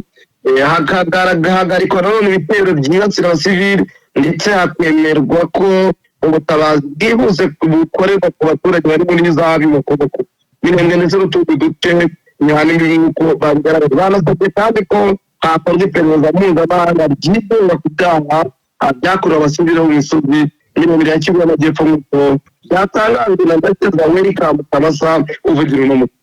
E: hagahagarikwa nanone ibitero byibasira abasivili, ndetse hakemerwa ko ubutabazi bwihuse bukorerwa ku baturage bari muri za Bibokoboko, Minembwe ndetse n'utundi duce bihana imbibi nk'uko babigaragaza. Banasabye kandi ko hakorwa iperereza mpuzamahanga ryigenga ku byaha byakorewe abasivili bo mu misozi miremire ya Kivu y'Amajyepfo, nk'uko byatangajwe na Ndakiza Welcome Kamasa uvugira uno mutwe.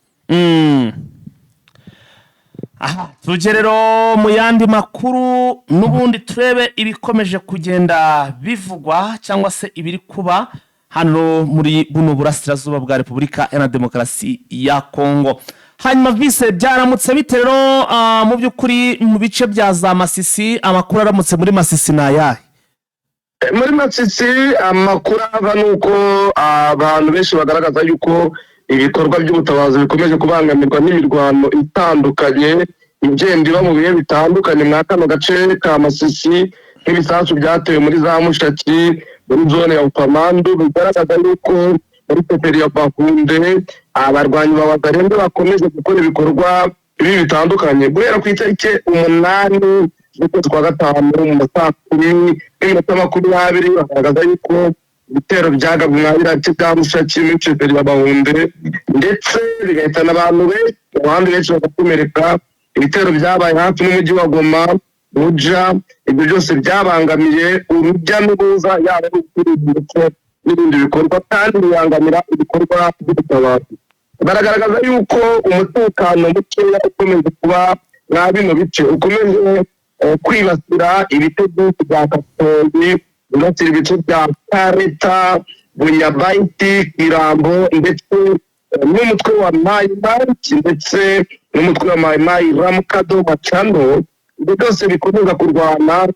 A: Aha tujye rero mu yandi makuru n'ubundi, turebe ibikomeje kugenda bivugwa cyangwa se ibiri kuba hano muri buno burasirazuba bwa Repubulika Iharanira Demokarasi ya Kongo. Hanyuma vise, byaramutse bite rero mu by'ukuri mu bice bya za Masisi? Amakuru aramutse muri Masisi ni ayahe?
E: Muri Masisi amakuru ava ni uko abantu benshi bagaragaza yuko ibikorwa by'ubutabazi bikomeje kubangamirwa n'imirwano itandukanye igenda iba mu bihe bitandukanye mwa kano gace ka Masisi, nk'ibisasu byatewe muri za Mushaki, muri zone ya Ukamandu, bigaragaza yuko muri peperi ya Bahunde abarwanyi ba Wazalendo bakomeje gukora ibikorwa bibi bitandukanye guhera ku itariki 8 z'ukwezi kwa gatanu mu ma 10:20. Bagaragaza yuko ibitero byagabwe mwa biriya bice bya Mushaki muri peperi ya Bahunde, ndetse bigahitana abantu benshi, abandi benshi bagakomereka. Ibitero byabaye hafi n'umujyi wa Goma, Buja. Ibyo byose byabangamiye urujya n'uruza, yaba ari ubucuruzi ndetse n'ibindi bikorwa, kandi bibangamira ibikorwa by'ubutabazi. Baragaragaza yuko umutekano mukeya ukomeje kuba mwa bino bice ukomeje kwibasira ibice byinshi bya Katoyi, wibasira ibice bya Kareta, Bunyabayiti, Kirambo, ndetse n'umutwe wa Mayi Mayi, ndetse n'umutwe wa Mayi Mayi Ramukado Macano. Ibyo byose bikomeza kurwana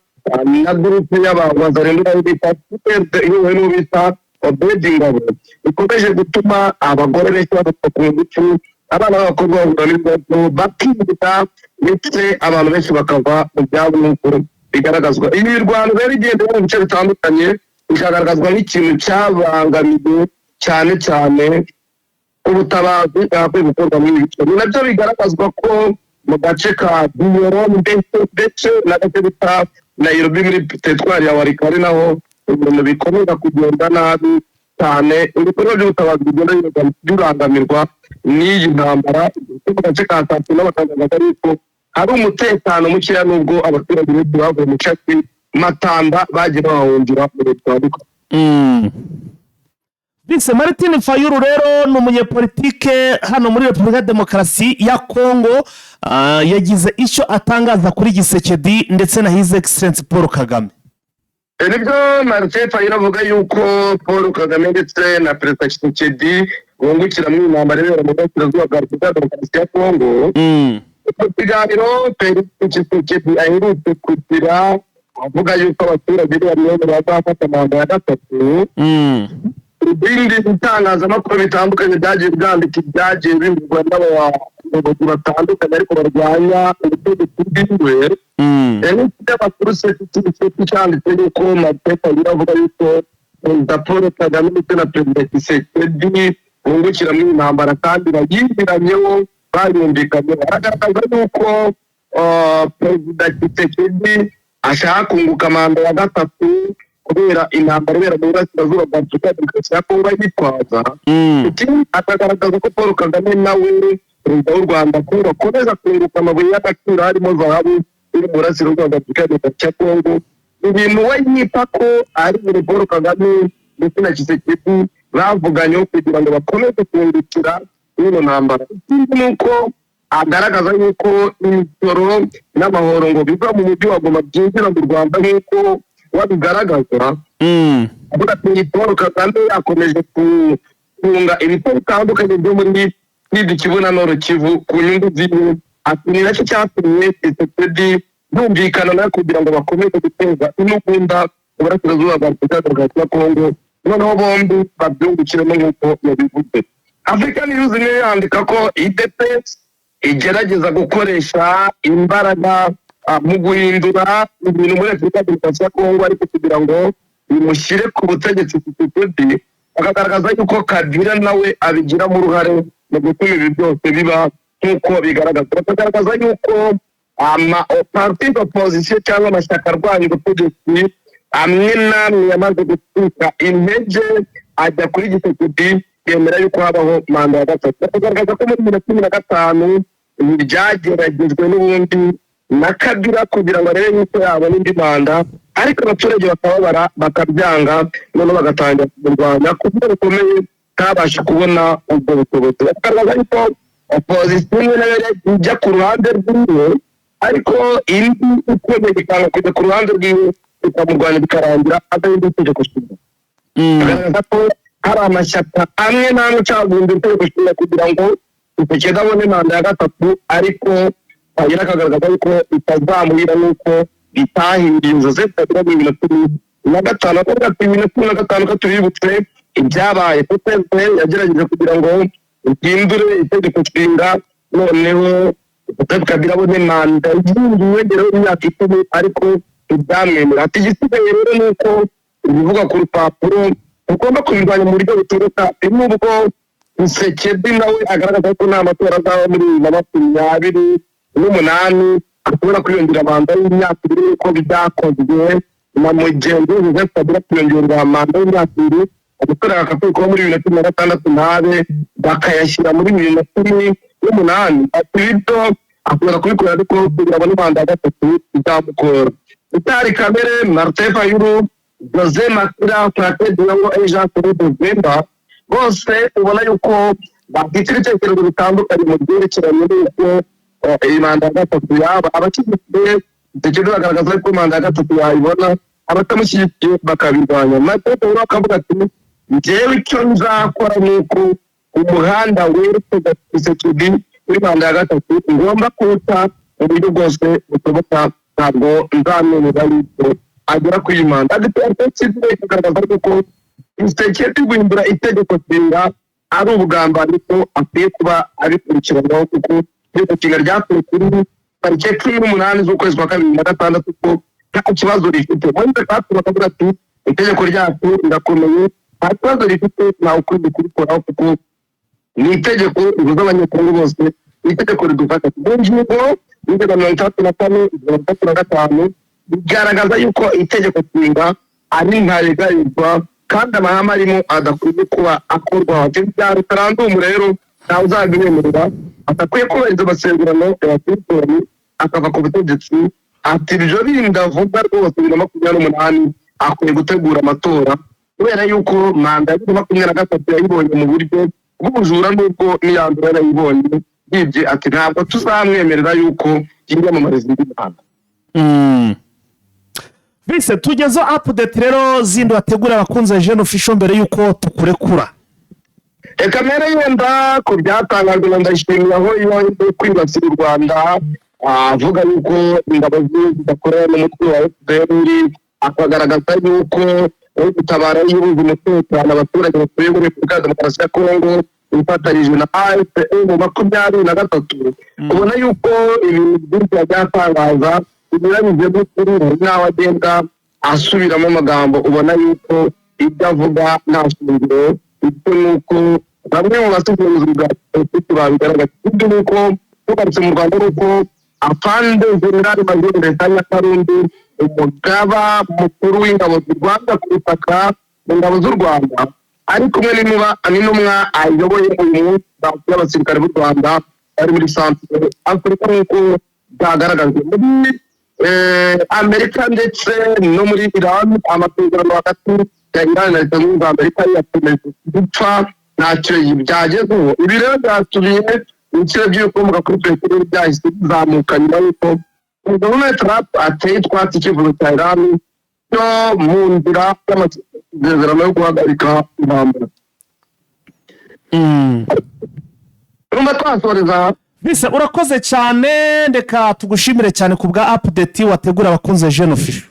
E: na groupe y'abazarendo nayo bita CPRD, iyobowe n'uwo bita Obedi Ngabo, ikomeje gutuma abagore benshi bafatwa ku ngufu, abana b'abakobwa bahura n'ibibazo bakibuka, ndetse abantu benshi bakava mu byabo nk'uko bigaragazwa. Iyi mirwano rero igenda iba mu bice bitandukanye, ikagaragazwa nk'ikintu cyabangamiye cyane cyane ubutabazi bwakwiye gukorwa muri ibi bice. Ni nabyo bigaragazwa ko mu gace ka Biyoro ndetse n'agace bita Nairobi muri teritwari ya Walikale, naho ibintu bikomeza kugenda nabi cyane, ibikorwa by'ubutabazi bigenda bibangamirwa n'iyi ntambara. Mu gace ka Tatu bakagaragaza yuko hari umutekano mukeya, nubwo abaturage benshi bavuye mu Caki Matanda bagiye bahahungira mu bihe bitandukanye.
A: Vice Martin Fayulu rero ni umunyepolitike hano muri Repubulika ya Demokarasi ya Kongo. Yagize icyo atangaza kuri Tshisekedi ndetse na His Excellence Paul Kagame.
E: Nibyo, Martin Fayulu avuga yuko Paul Kagame ndetse na Perezida Tshisekedi bungukira mu intambara ibera mu burasirazuba bwa Repubulika ya Demokarasi ya Kongo. Mu kiganiro Perezida Tshisekedi aherutse kugira, avuga yuko abaturage bamwe bazafata manda ya gatatu. Ibindi bitangazamakuru bitandukanye byagiye byandika ibyagiye bivugwa n'abayobozi batandukanye ariko barwanya ubutegetsi bwiwe. Rero ikinyamakuru CCTV cyanditse yuko Martin Fayulu avuga yuko Perezida Paul Kagame ndetse na Perezida Tshisekedi bungukira muri iyi ntambara kandi bayiziranyeho, bayumvikanyeho. Aragaragaza yuko Perezida Tshisekedi ashaka kunguka manda ya gatatu kubera intambara ibera mu burasirazuba bwa Repubulika ya Demokarasi ya Kongo ayitwaza. Ikindi, akagaragaza ko Paul Kagame nawe Perezida w'u Rwanda ko bakomeza kunguka amabuye y'agaciro harimo zahabu iri mu burasirazuba bwa Repubulika ya Demokarasi ya Kongo, ibintu we yita ko ari ibintu Paul Kagame ndetse na Tshisekedi bavuganyeho kugira ngo bakomeze kungukira ino ntambara. Ikindi ni uko agaragaza yuko imisoro n'amahoro ngo biva mu mujyi wa Goma byinjira mu Rwanda, nk'uko wabigaragaza, avuga ati Paul Kagame akomeje kunga ibice bitandukanye byo muri Sud Kivu na Nord Kivu ku nyungu ziwe. Ati ni nacyo cyatumye Tshisekedi yumvikana nawe kugira ngo bakomeze guteza intugunda uburasirazuba bwa Repubulika ya Demokarasi ya Kongo, noneho bombi babyungukiremo nk'uko yabivuze. Africa News niyo yandika ko UDPS igerageza gukoresha imbaraga mu guhindura ibintu muri Repubulika ya Demokarasi ya Kongo, ariko kugira ngo bimushyire ku butegetsi Tshisekedi, akagaragaza yuko Kabila nawe abigiramo uruhare mu gutuma ibi byose biba nk'uko bigaragaza. Bakagaragaza yuko ama parti d'opposition cyangwa amashyaka arwanya ubutegetsi amwe n'amwe yamaze gucika intege, ajya kuri Tshisekedi, yemera yuko habaho manda ya gatatu. Bakagaragaza ko muri 2015 ibi byageragejwe n'ubundi na Kabila kugira ngo arebe yuko yabona indi manda, ariko abaturage bakababara bakabyanga, noneho bagatangira kumurwanya ku buryo bukomeye, ntabashe kubona ubwo bushobozi. Bakagaragaza yuko opozisiyo imwe nayo ijya ku ruhande rwiwe, ariko indi ikomeye ikanga kujya ku ruhande rwiwe, ikamurwanya, bikarangira adahinduye itegeko nshinga. Agaragaza ko hari amashyaka amwe n'amwe ashaka guhindura itegeko nshinga kugira ngo Tshisekedi abone manda ya gatatu, ariko Fayulu akagaragaza yuko bitazamuhira n'uko bitahinduye Joseph Kabila muri 2015. Akavuga ati 2015 ko tubibutse ibyabaye, PPRD yagerageje kugira ngo ihindure itegeko nshinga, noneho Joseph Kabila abone manda yindi yongereho imyaka 10, ariko ntibyamwemera. Ati igisigaye rero ni uko ibivuga ku rupapuro tugomba kubirwanya mu buryo buturuka. Nubwo Tshisekedi nawe agaragaza ko nta matora azaba muri 2028, ashobora kwiyongera manda y'imyaka 2 nk'uko byakozwe na mugenzi we Joseph Kabila, kwiyongerera manda y'imyaka 2, amatora agakwiye kuba muri 2016 ntabe, bakayashyira muri 2018. Ati bityo ashobora kubikora, ariko kugira abone manda ya gatatu bizamugora. Vital Kamerhe, Martin Fayulu, Jose Makila, Franklin Diongo et Jean Claude Bemba, bose ubona yuko bafite ibitekerezo bitandukanye mu byerekeranye n'uko iyi manda ya gatatu yaba abashyigikiye Tshisekedi bagaragaza ko manda ya gatatu yayibona, abatamushyigikiye bakabirwanya. Martin Fayulu akavuga ati: "Njyewe icyo nzakora ni uko umuhanda werekeza Tshisekedi kuri manda ya gatatu ngomba kuwuca mu buryo bwose bushoboka, ntabwo nzamwemerera yuko agera kuri iyi manda." Actualité ikagaragaza ko Tshisekedi guhindura itegeko nshinga ari ubugambanyi, ko akwiye kuba abikurikiranaho, kuko itegeko nshinga ryakuwe kuri tariki 18 z'ukwezi kwa kabiri na gatandatu, ko nta kibazo rifite. Moise Katumbi bakavuga ati: "Itegeko ryacu rirakomeye, nta kibazo rifite, ntawe ukwiye kurikoraho, kuko ni itegeko rihuza Abanyekongo bose, ni itegeko ridufasha." Mu ngingo y'ijana 64, 65, bigaragaza yuko itegeko nshinga ari ntaregarizwa kandi amahame arimo adakwiye kuba akorwaho. Bya referandumu rero ntawe uzabibemerera, adakwiye kubahiriza amasezerano ya Clinton akava ku butegetsi. Ati: "Ibyo bindi avuga rwose, 2028 akwiye gutegura amatora, kubera yuko manda ya 2023 yayibonye mu buryo bw'ubujura, n'ubwo n'iya mbere yarayibonye yibye." Ati: "Ntabwo tuzamwemerera yuko yiyamamariza indi manda."
A: Bise tugezeho update rero zindi wategura abakunzi ba Jeune Official mbere y'uko tukurekura.
E: Reka mbere yenda ku byatangajwe na Ndayishimiye, aho yongeye kwibasira u Rwanda, avuga yuko ingabo ze zidakorana n'umutwe wa FDLR, akagaragaza yuko uri gutabara yibuza umutekano abaturage batuye muri Repubulika ya Demokarasi ya Kongo ifatanyije na AFC M 23. Ubona yuko ibintu byinshi yagiye atangaza binyuranyije n'ukuri, hari n'aho agenda asubiramo amagambo, ubona yuko ibyo avuga nta shingiro. Ibyo ni uko bamwe mu basesenguzi bwa politiki babigaragaza. Ibyo ni uko tugarutse mu Rwanda, ni uko Afande Generali Majoro Leta Karundi, umugaba mukuru w'ingabo zirwanira ku butaka mu ngabo z'u Rwanda, ari kumwe n'intumwa ayoboye uyu munsi y'abasirikare b'u Rwanda bari muri Centre Afurika, nk'uko byagaragajwe. Muri Amerika ndetse no muri Iran, amasezerano hagati ya Iran na Leta Zunze Ubumwe za Amerika yakomeje gupfa, ntacyo byagezeho. Ibi rero byatumiye ibiciro by'ibikomoka kuri peteroli byahise bizamuka nyuma y'uko Perezida Donald Trump ateye utwatsi icyifuzo cya Iran cyo mu nzira y'amasezerano yo guhagarika intambara. Urumva twasoreza.
A: Bise urakoze cyane, reka tugushimire cyane ku bwa update wategura abakunzi ba Jeune Official.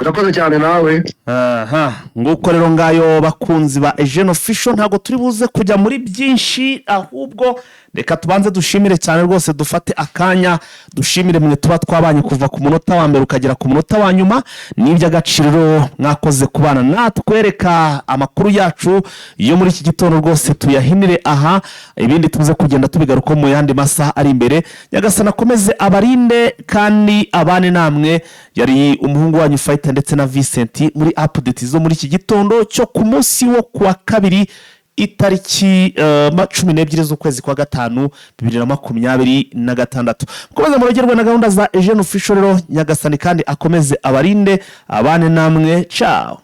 E: Urakoze cyane nawe.
A: Aha nguko rero, ngayo bakunzi ba Jeune Official, ntabwo turi buze kujya muri byinshi, ahubwo reka tubanze dushimire cyane rwose, dufate akanya dushimire mwe tuba twabanye kuva ku munota wa mbere ukagera ku munota wa nyuma. Ni iby'agaciro, mwakoze kubana natwe. Reka amakuru yacu yo muri iki gitondo rwose tuyahinire aha, ibindi tuze kugenda tubigarukaho mu yandi masaha ari imbere. Nyagasani akomeze abarinde kandi abane namwe. Yari umuhungu wanyu Fayita ndetse na Vincent muri update zo muri iki gitondo cyo ku munsi wo kuwa kabiri, itariki 12 z'ukwezi kwa gatanu 2026. Mukomeze murogerwe na gahunda za Jeune Official rero. Nyagasani kandi akomeze abarinde, abane namwe. Ciao.